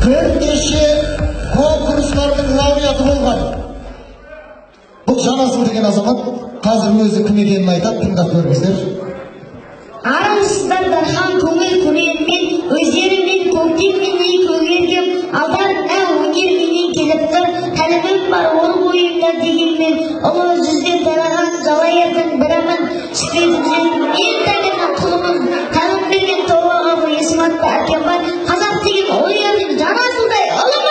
Бірнеше конкурстардың лауреаты болған. Бұл Жанасыл деген азамат қазір өзі кім екенін айтады, тыңдап көріңіздер. Армысыздар дархан көңіл көрермен, өздерімен көктемменен көгерген, алдарына өнерменен келіп тұр, тәлімім бар ор бойымда дегенмен, ұлы жүзден тараған жалайырдың бірімін, мен тәңірінің құлымын, тәлім берген тобаға есім атты әкем бар, қазақ деген ұлы елдің Жанасылдай ұлымын.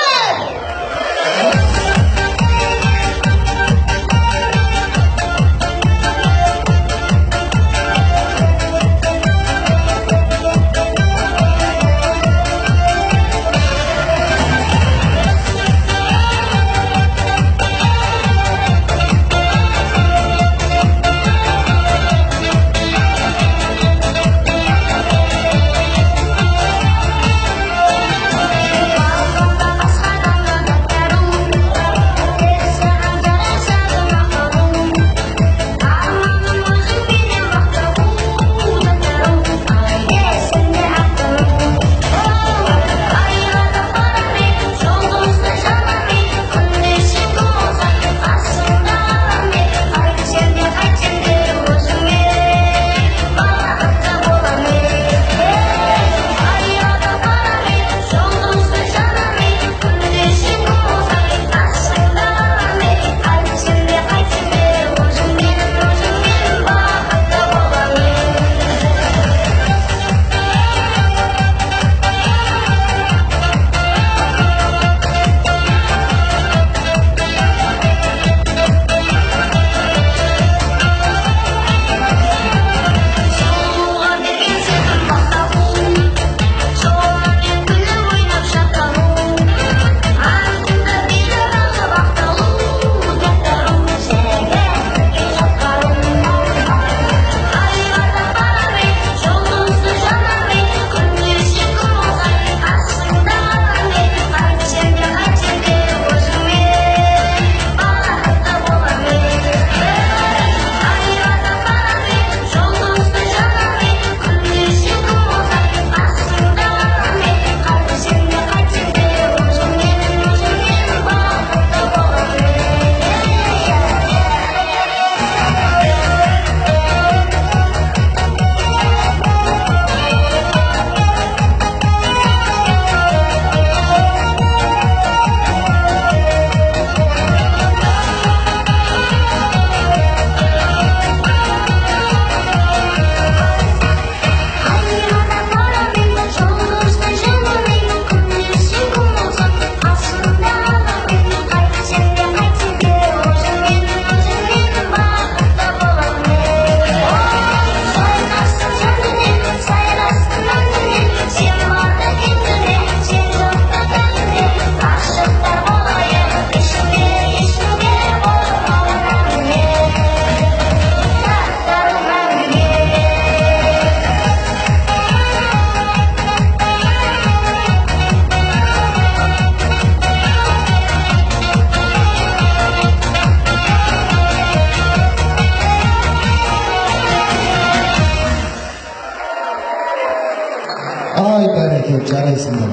Ай бәрекелді, жарайсыңдар.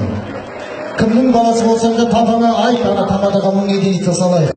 Кімнің баласы болсаң да папаңа айт, ана тамадаға 1000 единица салайық.